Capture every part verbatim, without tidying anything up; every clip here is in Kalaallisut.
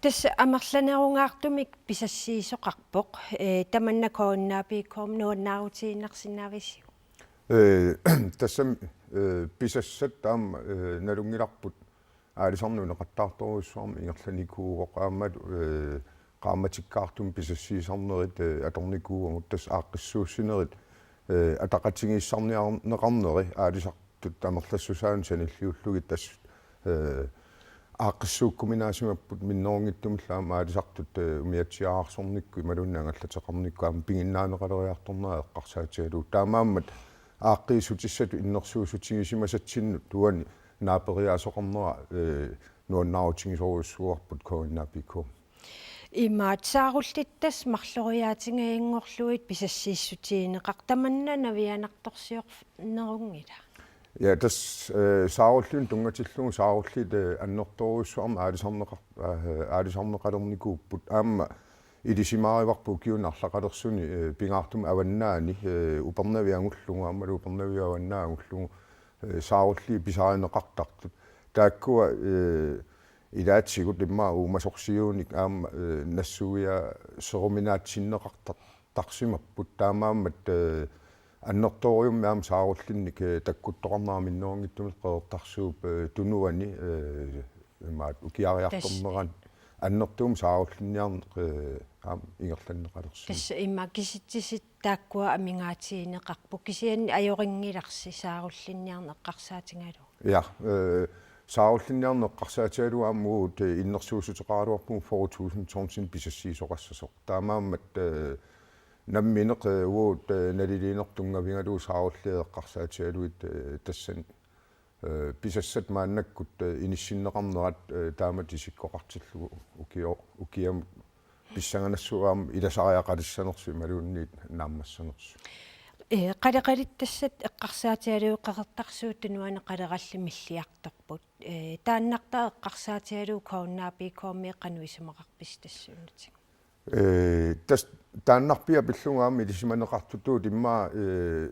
Tassa amerlanerungaartumik pisassiisoqarpoq, ee, tamanna K N A P K-mi nuannaarutiinnarsinnaavisiuk? Ee, tassami, ee, pisassat taama, ee, nalunngilarput aalisarneq uneqattaartorujussuarmik ingerlanikuuvoq aammalu, ee, qaammatikkaartumik pisassiisarnerit, ee, atornikuugamut tassa aaqqissuussinerit, ee, ataqatigiissaarniarneqarneri aalisartut amerlassusaanut sanilliullugit tassa, ee, aaqqissuukkuminaasimapput minnerunngitsumillu aamma aalisartut, ee, umiatsiaararsornikkut imaluunniit angallateqarnikkut aamma piginnaaneqaleriartornera eqqarsaatigalugu. Taamaammat aaqqiissutissatut innersuussutigisimasinnut uani naaperiaasoqarnera, ee, nuannaarutigisorujussuuarput K N A P K. Imaat saarullit tassa marloriaatingajanngorlugit pisassiissutigineqartut tamanna navianartorsiornerunngilaq. Ja, tassa, ee, saarulliunik tunngatillugu saarulliit, ee, annertoorujussuarmik aalisarneqar-, ee, aalisarneqalernikuupput aamma ilisimaarivarput ukiuni arlaqalersuni, ee, pingaartumik avannaani, ee, Upernaviup angullugu aammalu Upernaviup avannaani angullugu, ee, saarulliit pisarineqartartut. Taakkua, ee, ilaatigut immaqa uumasorsiuunik aamma, ee, nassuiaaruminaatsiinneqartarsimapput. Taamaammat, ee, annertoorujussuarmik aamma saarullinnik, ee, takkuttoqarnera minnerunngitsumik Qeqertarsuup, ee, tunuani, ee, imaat ukiariartornerani annertuumik saarullinniarneq, ee, aamma ingerlanneqalersimavoq. Tassa immaqa kisitsisit taakkua amigaatigineqarput, kisianni ajorinngilarsi saarullinniarneq eqqarsaatigalugu. Ja, ee, saarullinniarneq eqqarsaatigalugu aamma uagut, ee, innersuussuteqaraluarpugut fyrre tusind tonsinik pisassiisoqassasoq. Taamaammat, ee, nammineq, ee, uagut, ee, naliliinertut tunngavigalugu saarulliit eqqarsaatigalugit, ee, tassani, ee, pisassat maannakkut, ee, inissinneqarnerat, ee, taamatut isikkoqartillugu ukio-, ukiamut pissanganassuaq aamma ilasariaqalissanersoq imaluunniit naammassanersoq. Ee, qaleqalittassat eqqarsaatigalugu Qeqertarsuup Tunuani qalerallit milliartorput. Ee, taannartaa eqqarsaatigalugu K N A P K-mi qanoq isumaqarpisi tassuunatigut? Ee, tassa taannarpiaq pillugu aamma ilisimaneqartutut immaqa, ee,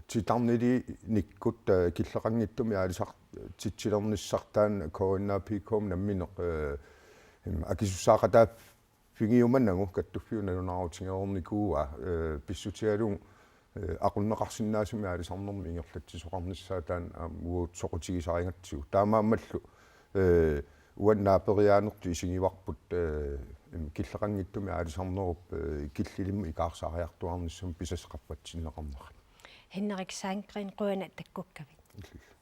titarniliinikkut, ee, killeqanngitsumik aalisartitsilernissaq taanna K N A P K-mi nammineq, ee, im-, akisussaaqataaffigiumanagu kattuffiup nalunaarutigereernikuua, ee, pissutigalugu, ee, aqunneqarsinnaasumik aalisarnermik ingerlatsisoqarnissaa taanna aamma uagut soqutigisarigatsigu. Taamaammallu, ee, uani naaperiaanertut isigivarput, ee, im-, killeqanngitsumik aalisarnerup, ee, killilimmut ikaarsaariartuaarnissamut pisassat qaffassinneqarnerat. Henrik Sandgreen, qujanaq takkukkavit. Illillu.